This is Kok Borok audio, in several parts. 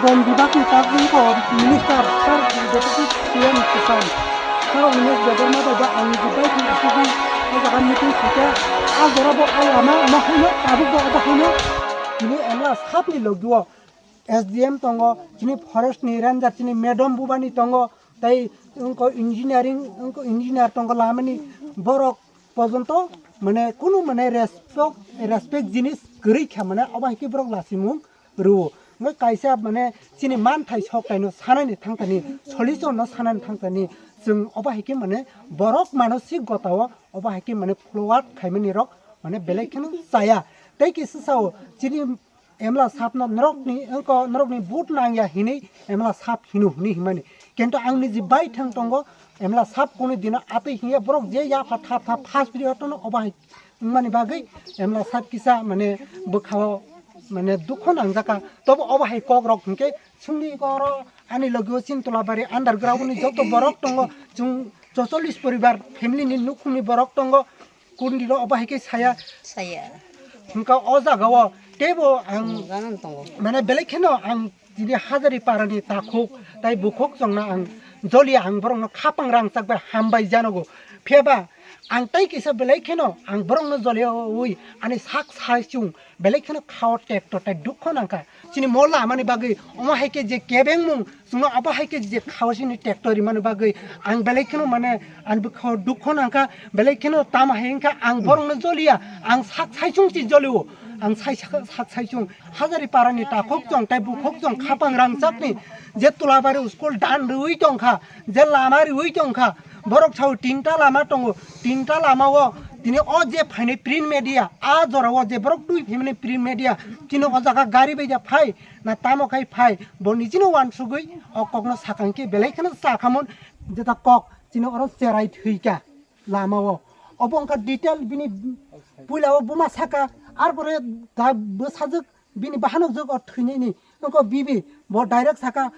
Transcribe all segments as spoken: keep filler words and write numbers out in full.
Jon bibak ni tak wngkha minister sir deputy C M Kisan. Sir Animesh Debbarma bai ba ang ni jibai thang asugwi o jaga meeting khaikha. A jora bo o lama omo haino tabuk bo obo haino. Tini emla sap ni logi o S D M tongo, chini forest ni ranger chini madam bubani tongo, tai wngkha engineering, wngkha engineer tongo lamani borok pojonto mane kunu mane respect, respect jinis kwrwi kha mane obo hai khe borok lasimung rwo. Wngkha kaisa mane chini manthai sok taino sanani thangtani, solution no sanani thangtani, chwng obo hai khe mane borok manosik gotao obo hai khe mane forward khaimani rok mane belai kheno chaya. Tei kisa sao chini emla sapno norokni, wngkha norokni vote nangya hinwi emla sap hino hinwi himani. Kintu ang niji bai thang tongo, emla sap kunu dino atwi hinya borok je yapha thap thap first video tono obo hai wngmani bagwi emla sap kisa mane bwkhao mane dukho nangjaka. Tobo obo hai kok rok hinkhe chwngni oro ani logi o Chini Tolabari underground ni joto borok tongo, chwng chocholish poribar family ni nukhungni borok tongo. Kundilo obo hai khe saya. Saya. Hwnkha o jaga o teibo ang Ang ganang tongo. Mane belai kheno ang tini Hazari parani takhuk tai bukhuk chongna ang joli ang borokno khapang rangchak bai hambai janogo. Phiyaba ang tai kisa belai kheno ang borokno joliui ani sak sai chung belai kheno khao tekto tai dukho nangkha. Chini mo lamani bagwi omo hai khe je kebengmung chwngno abo hai khe je khao sini tractor rimani bagwi ang belai kheno mane ani bwkhao dukho nangkha, belai kheno tamo hai wngkha ang borokno joliya, ang sak saichung si jolio, ang sai sak, sak saichung Hazari parani takhuk chong tai bukhuk chong khapang rangchakni je Tolabari school dan riui tongkha, je lama riui tongkha, borok sao tinta lama tongo, tinta lama o tini o je phainai print media, a jora o je borok twi phaimani print media, chini o jaga gari bai ja phai, na tamo khai phai, bo nijino wansugwi o kokno sakang khe belai kheno sakhamon, jeta kok chini oro cherai thwikha lama o. Obo wngkha detail bini puila o buma saka, ar pore da bwsajwk bini bahanok jwk o thwinini wngkha bibi, bo direct saka.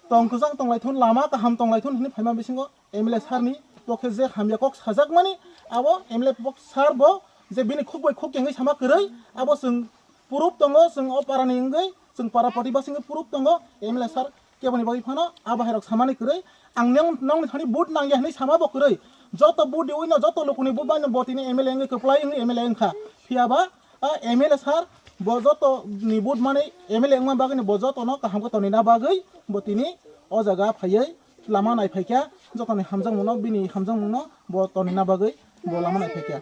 Tong kwchang tonglaithun, lama kaham tonglaithun hwnwi phaima bisingo M L A sir ni pokhe je hamya kok sajakmani, abo M L A pok sir bo je bini khuk bai khuk kengwi sama kwrwi, abo chwng proof tongo, chwng o para ni wngwi, chwng para protibasi wngwi proof tongo, M L A sir keboni bagwi phano a bahai rok samani kwrwi, ang neng, nongni thani vote nangya hwnwi sama bo kwrwi, joto vote riui no, joto lukuni vote bai no bo tini M L A wngwi kwplai wngwi M L A wngkha, phiya ba a M L A sir bo joto ni vote manwi M L A wngma bagwi no bo joto no kaham khe tonina bagwi bo tini o jaga phaiwi lama nai phaikha, joto ni hamjakmung no, bini hamjakmung no bo tonina bagwi bo lama nai phaikha.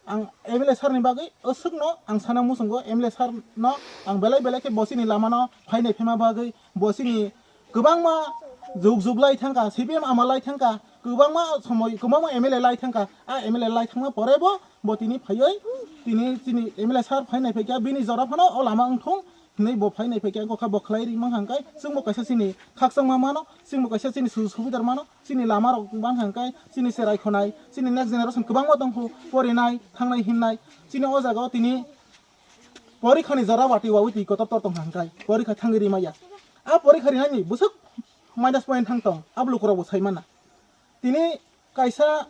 Ang M L A sir ni bagwi aswkno ang sana muchungo, M L A sir no ang belai belai khe bo chini lama no phainai phaima bagwi, bo chini kwbangma jug jug lai thangkha, C P M ama lai thangkha, kwbangma somoi kwbangma M L A lai thangkha, a M L A lai thangma pore bo, bo tini phaiwi tini chini M L A sir phainai phaikha, bini jora phano o lama wngthung hinwi bo phainai phaikha, wngkha bo khlai ri mankha hwnkhe chwngbo kaisa chini khakchangma mano, chwngbo kaisa chini sujug subidar mano. Chini lama rok bang hwnkhe chini cherai khonai, chini next generation kwbangma tongkhu, porinai, thangnai, himnai. Chini o jaga o tini porikha ni jora wati wawi twi kotor tor tong hwnkhe porikha thangwi rimaya. A porikha rinani bwswk minus point thang tong, abo lukurok bo sai mana. Tini kaisa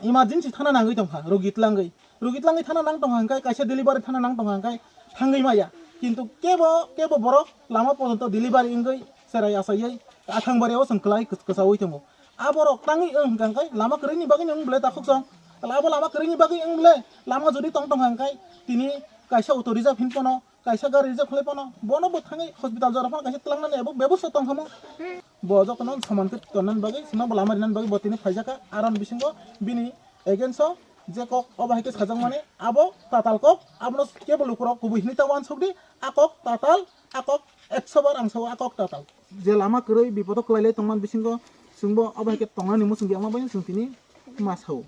emergency thana nangwi tongkha, rogi tlangwi. Rogi tlangwi thana nang tongkha hwnkhe, kaisa delivery thana nang tongkha hwnkhe thangwi maya. Kintu kebo, kebo borok lama pojonto delivery wngwi cherai achaiwi athang bario chwng kwlai kwch-, kwchaui tongo. A borok tangwi wng hwnkha hwnkhe lama kwrwini bagwino wng bwle takhuk chong. Abo lama kwrwini bagwi wng bwle lama jodi tong tongkha hwnkhe tini kaisa auto reserve hin pono, kaisa gari reserve khlai pono, bono bo thangwi hospital jora phano kaisa twlangnani abo bebosta tongkhamu. Bo jotono soman khe tonnani bagwi, sima bo lama rinani bagwi bo tini phaijak kha. Aron bisingo bini against o je kok obo hai khe sajakmani, abo tatal kok, abono kebo lukurok kubui hinwi ta uansuk di, a kok tatal, a kok ekso bar ang sao, a kok tatal. Je lama kwrwi bipodo kwlailai tongmani bisingo chwngbo obo hai khe tongnani muchung di, omo bai chwng tini ma sao.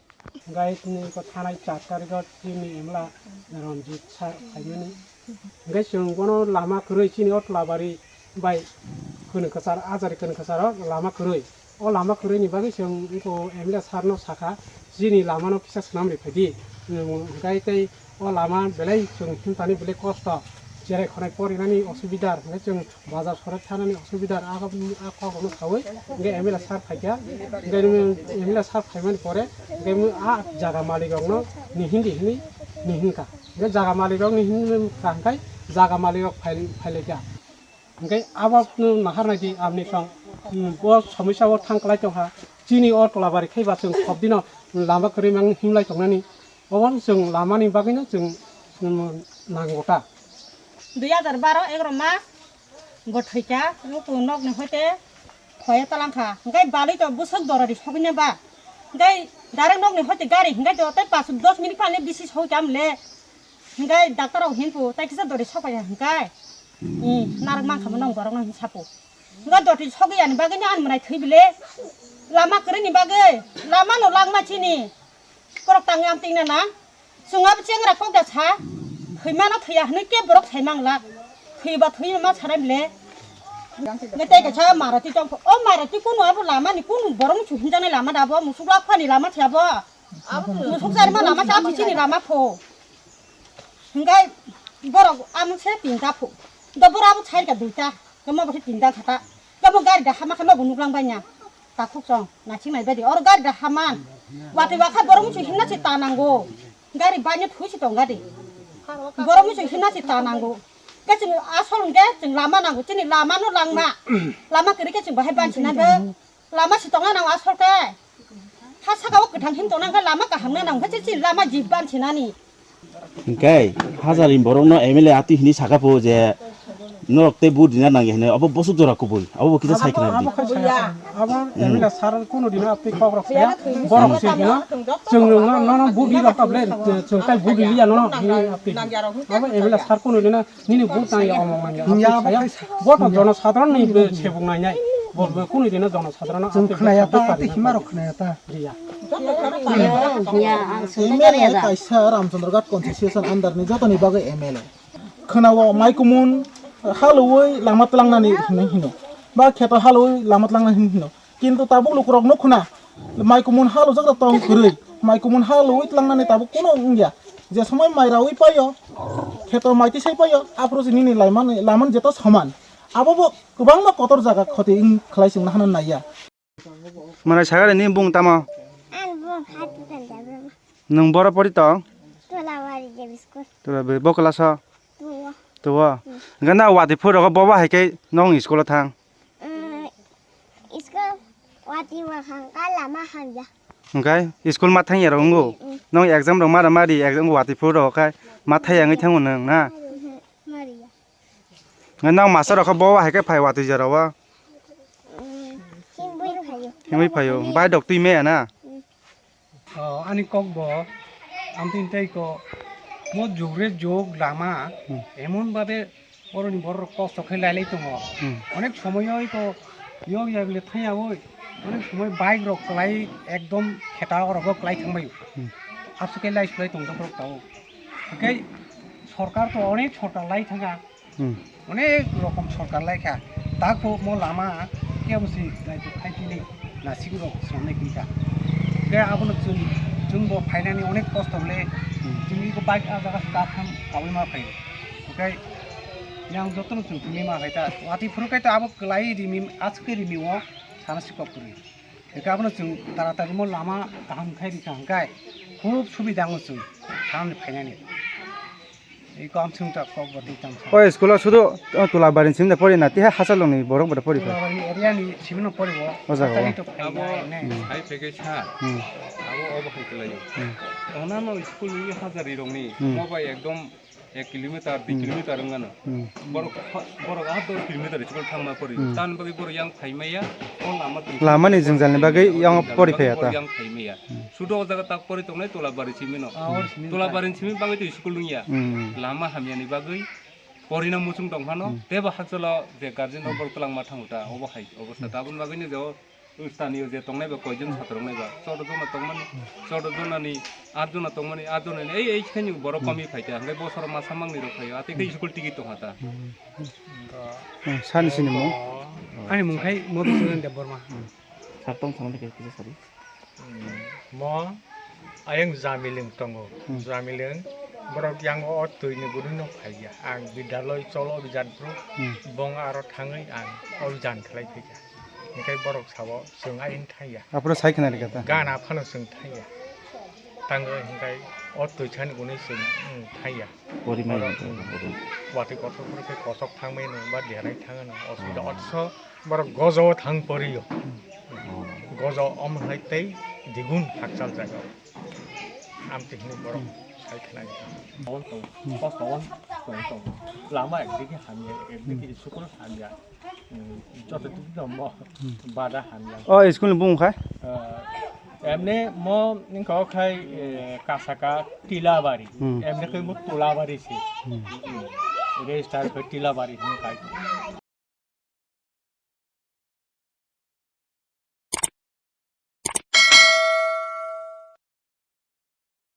Gai tini ko thanai char tarikh o chini emla Ranjit sir phaimani. Hingke chwng bono lama kwrwi chini o Tolabari bai Kwrwngkwchar, Ajari Kwrwngkwcharo lama kwrwi. O lama kwrwini bagwi chwng eko M L A sir no sakha, chini lama no kisa swnam ri phaidi. Hingke tei o lama belai chwng himtani belai kosto. Cherai khonai porinani osubidar, hingke chwng bazar sorai thanani osubidar, a, a kok rokno saui, hingke M L A sir phaikha, hingke M L A sir phaimani pore, hingke a jaga malik rokno nihindi hinwi nihinkha. Hingke jaga malik rok ni hinwi kha hingke jaga malik rok phai-, phailaikha. Hingke abo no nahar nai di aboni song, hmm, bo somosya o thang kwlai tong kha. Chini o tola bari khai ba chwng khop dino lama kwrwi mang himlai tongnani. Obo chwng lama ni bagwi no chwng, hmm, nango ta. Dui hajar baro egaroh mas bo thwikha, nuku nokni hoite khoye talangkha. Hingke balwi to bwswk dorari sogwini ba. Hingke direct nokni hoite gari hingke to tei pas dos minute phano bisi sogwi kha mle. Hingke doctor rok himpu tai kisa dori sokpaiya hingke. I narwk mankha mo nong borok no hinwi sapu. Hingke doti sogwi yani bagwi no ani mwnai thwi bile. Lama kwrwini bagwi lama no langma chini. Borok tangwi amtwina na. Chwng abo chengra kok da sa. Thwima no thwiya hwnwi kebo borok sai mangla. Thwiba thwi ma sanai bile. Nge tei kaisa Maruti tongkho. O Maruti kunu abo lama ni kunu borok muchung hinjaknai lama da bo. Musuk lakhani lama se abo. Musuk charima lama se abo chini lama pho. Hingke borok amo se tinta pho. Do borok abo sairka duita. Kamo bo se tinta khata. Kamo gari da hama khe nobo nuklang banya. Takhuk song, naising nai badi. Oro gari da haman. Watwi wakha borok muchung hinna se ta nango. Gari baino thui se tong gari. Borok muchung hinna se ta nango. Khe chwng asol hwnkhe chwng lama nango. Chini lama no langma. Lama kwrwi khe chwng bahai bansi nai bo. Lama si tongna nango asol khe. Ha saka o kwthang him tongna hwnkhe lama kaham na nango. Khe chini lama jib bansi nani. Hingke hajari borok no M L A atwi hini saka pho je norok tei vote rina nangya hini abo bosok jora kubui abo bo kisa sai khna di. Abo khai saya abo M L A sir kono dino atwi kok rok saya borok se dino chwng no no no vote rok able chwng kai vote liya no no hini atwi abo M L A sir kono dino nini vote nangya omong nangya atwi saya vote jono sadharon ni sebung nangnai bo kono dino jono sadharon atwi khna ya ta atwi hima rok khna ya ta. Riya. Hiya, hiya, ang sungwi M L A kariya da. Kaisa Ramchandra Ghat constituency under ni jotoni bagwi M L A. Khwnao maikumun halwi lama tlangnani hinwi hino. Ba kheto halwi lama tlangnani hinwi hino. Kintu tabuk lukurok nuk khna maikumun halujak rok tong kwrwi. Maikumun halwi tlangnani tabuk kuno wngya. Je somoi mai rawi paio, kheto mai tisai paio, aphuru se nini laimani, lamani jeto soman. Abo bo kwbangma kotor jaga khoti wng khlai chwng nahana naiya. Manai sagari ni bung tamo? Ang bo hati tanda bro. Nwng boro pori tong? Tolawari J B school. Tola be bo class o? Tuwo. Tuwo. Hmm. Gana wati phuro go bobo hai ke nong school o thang? Mm, school wati wa hang ka lama hamya. Hingkai school ma thang ya rong go? Hmm. Nong exam rong mara mari exam wati phuro kai ma thai yang thang nang na? Hmm, mari ya. Nang master rok khe bo hai khe phai watwi jora o? Mm, himwi phaio. Himwi phaio. Bai dok twi maya na? Mm. O, ani kok bo, amtwi tei ko, mo jugre jug lama, hmm, emon babe oroni borok kosto khe lailai tongo. Hmm. Onek somoyo iko, yok ya bile thaya oi, onek somoi bike rok kwlai ekdom kheta rok kwlai thangbai. Hmm. Aswk khe lai sulai tong borok tao. Hwnkhe sorkar to onek sorkar lai thanga. Hmm. Onek rokom sorkar lai kha. Tako mo lama kebo si naitwi phaitini nasik rok swnamnai kini kha. Hwnkhe abono chwng, chwng bo phainani onek kosto le. Hmm. Chwng iko bike ah jaga katham kaui ma phai. Hwnkhe yang jotono chwng thumui ma phai ta. Wati phuru kai ta abo kwlai rimi, aswk khe rimi o sana sikok kwrwi. Hwnkhe abono chwng taratari mo lama kaham khai rikha hwnkhe khub subida wngo chwng thanani phainani. Iko amswng ta kok bo twi tang kha. O school o sudu, o, Tulabarini simi da pori na, tiha Hachalongni borok bo da pori kha. Tulabarini area ni simi no pori bo. O jaga o. Hachalong to phai na ne. Hmm. Hai phege sa. Hmm. Abo obo hai kwlaio. Hmm. Tongna no school ni hajari rongni. Hmm. Mo bai ekdom ek kilometer, dui kilometer wngano. Hmm. Borok, borok ah dos kilometer school thangma pori. Hmm. Tan bagwi borok yang phaimaya, o lama tong. Lamani jwngjalni bagwi yang pori phaiya ta. Yang phaimaya. Hmm. Sudo o jaga tak pori tongnai Tolabari simi no. Ah, or simi. Tolabari simi bagwi to school wngya. Hmm. Lama hamyani bagwi porina muchung tong phano, hmm, tebo hakchalo je guardian rok borok twlangma thango ta, obo hai obostha. Hmm. Tabun bagwi no je o Stani o je tongnai ba koijon chatra tongnai ba, chwda jona tongmani, chwda jonani, at jona tongmani, at jonani, ei, ei khe borok komi phai ta, hwnkhe bosoro masa mangni rok phaio, atwi khe school tigi tongha ta. Hmm, sani sini mo? Ani mung khai Madhusudan Debbarma. Sar tong thang de kisa sari. Mo ayang Jamiling tongo. Hmm. Jamiling borok yang o twi ni guri no phai ya. Ang Vidyalaya Cholo Abhijan pro, hmm, bong aro thangwi ang abhijan khlai phai ya. Hingke borok sao chwng ayang thangya. Aphuru sai khna rikha ta? Gana phano chwng thangya. Tango hinkai o twi chani gunui se, mm, thangya. Pori mai. Borok, wngkha, mm, pori. Watwi kotor pori khe kosok thangmano ba derai thangano, osubida. Hmm. Otso borok gojo thang porio. Hmm. Gojo om hai tei digun hakchal jaga. Amtwi hwnwi borok, hmm, sai khlai. Tong, tong, hmm, kos tong, tong, tong. Lama ekdigi hamya, ekdigi, hmm, school hamya. Hmm, joto digi tong mo, hmm, bada hamya. O school ni bumung khai? Ah, emne mo ningkho khai, eh, Kasaka Tilabari. Hmm. Emne khai mo Tulabari se. Hmm. Hmm. Register khai Tilabari hwn khai.